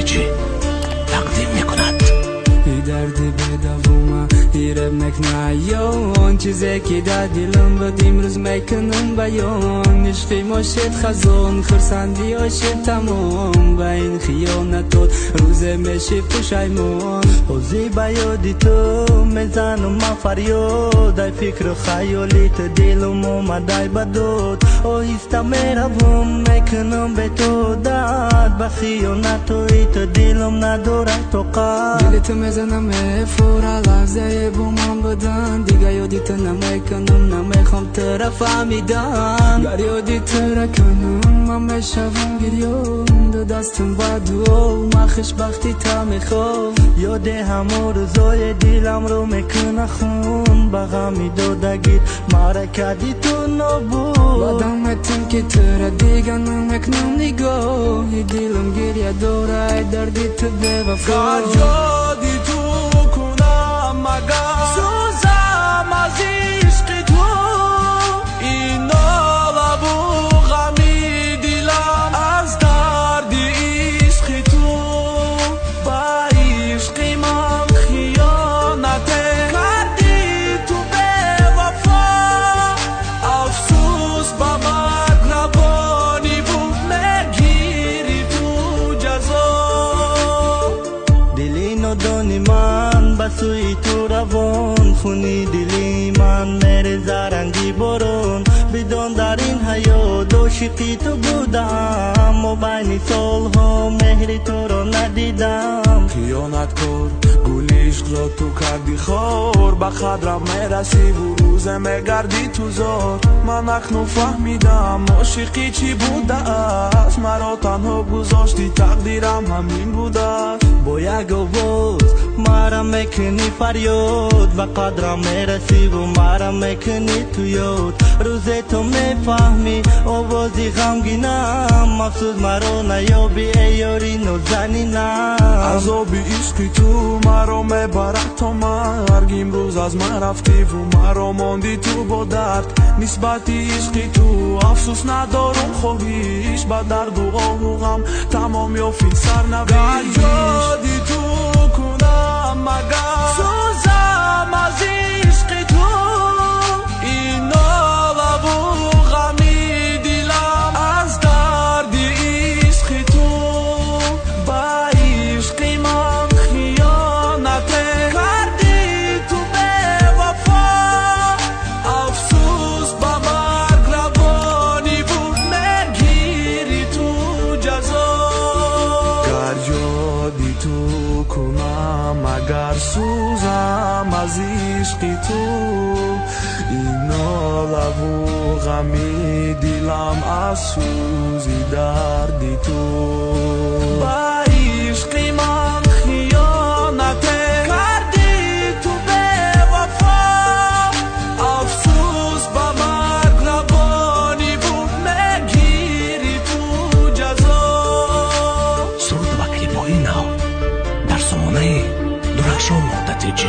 нуқтаTJ тақдим мекунад. И дарди бедавома иреб мекна, он чизе ки дар дилам буд, имрӯз мекунам баён. Ишқи мо шед хазон, хурсандиҳо шед тамом, ба ин хиёнатот рӯзе меши пушаймон. Ҳозир ба ёди ту мезанам ман фарёд, ай фикру хаёли ту дилам омадай ба дод. Оҳиста меравам, мекунам бе ту одат, ба хиёнатҳои ту дилам надорад тоқат. Дили ту мезанам мефура, лаҳзае бо ман будан, дига ёди ту намекунам, намехоҳам тура фаҳмидан. Гар ёди тура кунам, ман мешавам гирён, ду дастам ба дуо, ман хушбахтӣ та мехоҳам. Ёде ҳамо рӯзое диламро мекуна хун, ба ғами додагит мара кади ту нобуд. Ваъда метам, ки тура дига намекунам нигоҳи, дилам гиря дора, ай дарди ту бевафо. Гар ёди ту кунам, агар сӯзам аз ишқи ту, ин нолаву ғами дилам аз дарди ишқи ту. Ба ишқи ман хиёнате кардӣ ту бевафо, афсӯс, ба марг равониву мегирӣ ту ҷазо. Дили нодони ман ба сӯи ту равон, хуни дили ман мереза ранги борон. Бидон, дар ин ҳаёт ошиқи ту будам, мобайни солҳо меҳри туро надидам. Хиёнаткор, гули ишқро ту кардӣ хор, ба қадрам мерасиву рӯзе мегардӣ ту зор. Ман акнун фаҳмидам, ошиқӣ чӣ будааст, маро танҳо гузоштӣ, тақдирам ҳамин будааст. Бо як овоз мара мекунӣ фарёд, ба қадрам мерасиву мара мекунӣ ту ёд. Рӯзе ту мефаҳмӣ овози ғамгинам, афсӯс, маро наёбӣ, эй ёри нозанинам. Азоби ишқи ту маро мебарад то марг, имрӯз аз ман рафтиву маро мондӣ ту бо дард. Нисбати ишқи ту афсӯс надорум, хоҳиш ба дарду оҳу ғам тамом ёфт сарнавишт. Гар ёди ту кунам, агар сӯзам аз ишқи ту, ин нолаву ғами дилам аз дарди ишқи ту. Ба ишқи ман хиёнате кардӣ ту бевафо, афсӯс, ба марг равониву мегирӣ ту ҷазо. Гар ёди ту кунам, агар сӯзам аз ишқи ту, ин нолаву ғами дилам аз сӯзи дарди ту. Ба ишқи ман хиёнате кардӣ ту бевафо, афсӯс, ба марг равониву мегирӣ ту ҷазо. Суруд ва клипҳои нав дар сомонаи дурахшон.TJ.